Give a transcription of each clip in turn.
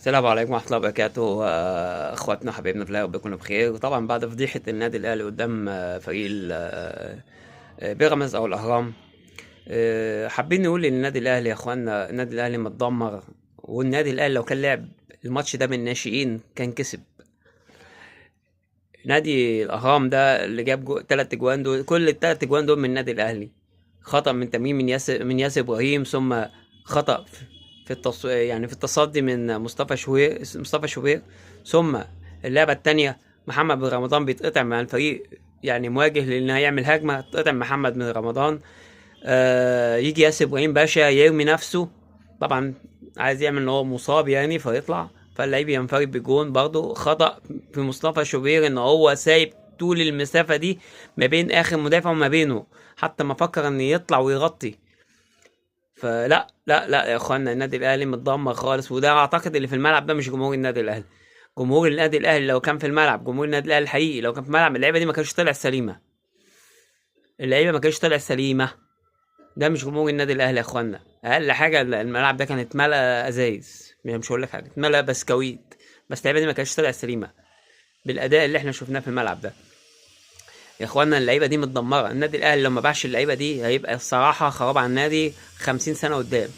السلام عليكم ورحمة الله وبركاته. اخواتنا حبايبنا في الله وبكم بخير. وطبعا بعد فضيحة النادي الاهلي قدام فريق بيراميدز او الاهرام، حابين نقول ان النادي الاهلي يا اخوانا، النادي الاهلي متدمر، والنادي الاهلي لو كان لعب الماتش ده من الناشئين كان كسب. نادي الاهرام ده اللي جاب 3 اجوان دول، كل التلات اجوان دول من النادي الاهلي. خطأ من تمرير من ياسر ابراهيم، ثم خطأ في التصدي من مصطفى شوبير، ثم اللعبة التانية محمد بن رمضان بيتقطع مع الفريق، يعني مواجه لأن هيعمل هجمة، اتقطع محمد بن رمضان. يجي ياسر إبراهيم باشا يرمي نفسه، طبعا عايز يعمل إن هو مصاب فيطلع، فاللعيب ينفرد بجون. برضه خطأ في مصطفى شوبير إن هو سايب طول المسافة دي ما بين آخر مدافع وما بينه، حتى ما فكر إن يطلع ويغطي. فلا لا لا يا اخوانا، النادي الاهلي متدمر خالص، وده اعتقد اللي في الملعب ده مش جمهور النادي الاهلي. جمهور النادي الاهلي لو كان في الملعب، جمهور النادي الاهلي الحقيقي لو كان في الملعب، اللعيبه دي ما كانتش طلعت سليمه، اللعيبه ما كانتش طلعت سليمه. ده مش جمهور النادي الاهلي يا اخوانا. اقل حاجه الملعب ده كان اتملى ازايز، مش هقول لك حاجه، اتملى بسكويت، بس اللعيبه دي ما كانتش طلعت سليمه بالاداء اللي احنا شفناه في الملعب ده يا اخوانا. اللعيبه دي متدمره. النادي الاهلي لو ما باعش اللعيبه دي هيبقى الصراحه خراب على النادي 50 سنه قدام.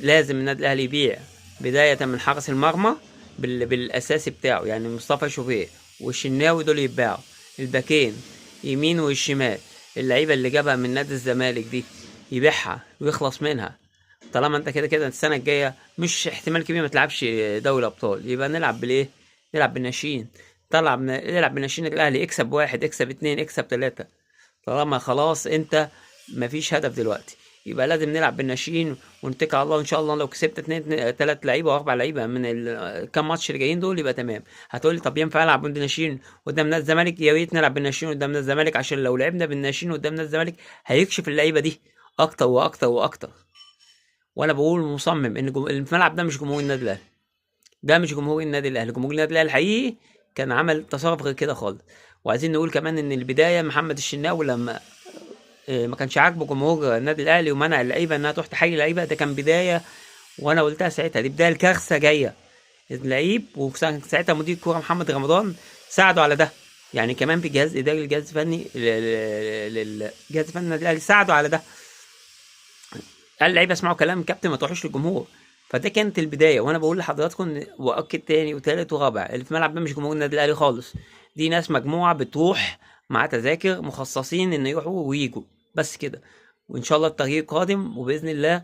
لازم النادي الاهلي يبيع، بدايه من حارس المرمى بالاساسي بتاعه، يعني مصطفى شوبير والشناوي دول يتباعوا، الباكين يمين والشمال، اللعيبه اللي جابها من نادي الزمالك دي يبيعها ويخلص منها. طالما انت كده كده السنه الجايه مش احتمال كبير ما تلعبش دوري ابطال، يبقى نلعب بالايه؟ نلعب بالناشئين. نلعب بالناشئين الاهلي، اكسب 1، اكسب 2، اكسب 3. طالما خلاص انت مفيش هدف دلوقتي، يبقى لازم نلعب بالناشئين ونتكل على الله. وان شاء الله لو كسبت 2، 3 لعيبه واربع لعيبه من كام ماتش اللي جايين دول يبقى تمام. هتقول لي طب ينفع العب بالناشئين قدام نادي الزمالك؟ يا ريت نلعب بالناشئين قدام نادي الزمالك، عشان لو لعبنا بالناشئين قدام نادي الزمالك هيكشف اللعيبه دي اكتر واكتر واكتر. وانا بقول مصمم ان الملعب ده مش جمهور النادي الاهلي، ده مش جمهور النادي الاهلي. جمهور النادي الاهلي الحقيقي كان عمل تصرف غير كده خالص. وعايزين نقول كمان ان البدايه محمد الشناوي لما ما كانش عاجبه جمهور النادي الاهلي ومنع اللعيبه انها تروح تحيي اللعيبه، ده كان بدايه، وانا قلتها ساعتها، دي بدايه الكارثه جايه اللعيب. وساعتها مدير الكوره محمد رمضان ساعده على ده، يعني كمان في جهاز اداري، الجهاز الفني للجهاز الفني النادي الاهلي ساعده على ده، قال اللعيبه اسمعوا كلام كابتن ما تروحوش للجمهور. فده كانت البدايه. وانا بقول لحضراتكم واكد تاني وتالت ورابع، اللي في الملعب ده مش جمهور النادي الاهلي خالص، دي ناس مجموعه بتروح مع تذاكر مخصصين ان يروحوا ويجوا بس كده. وان شاء الله التغيير قادم، وباذن الله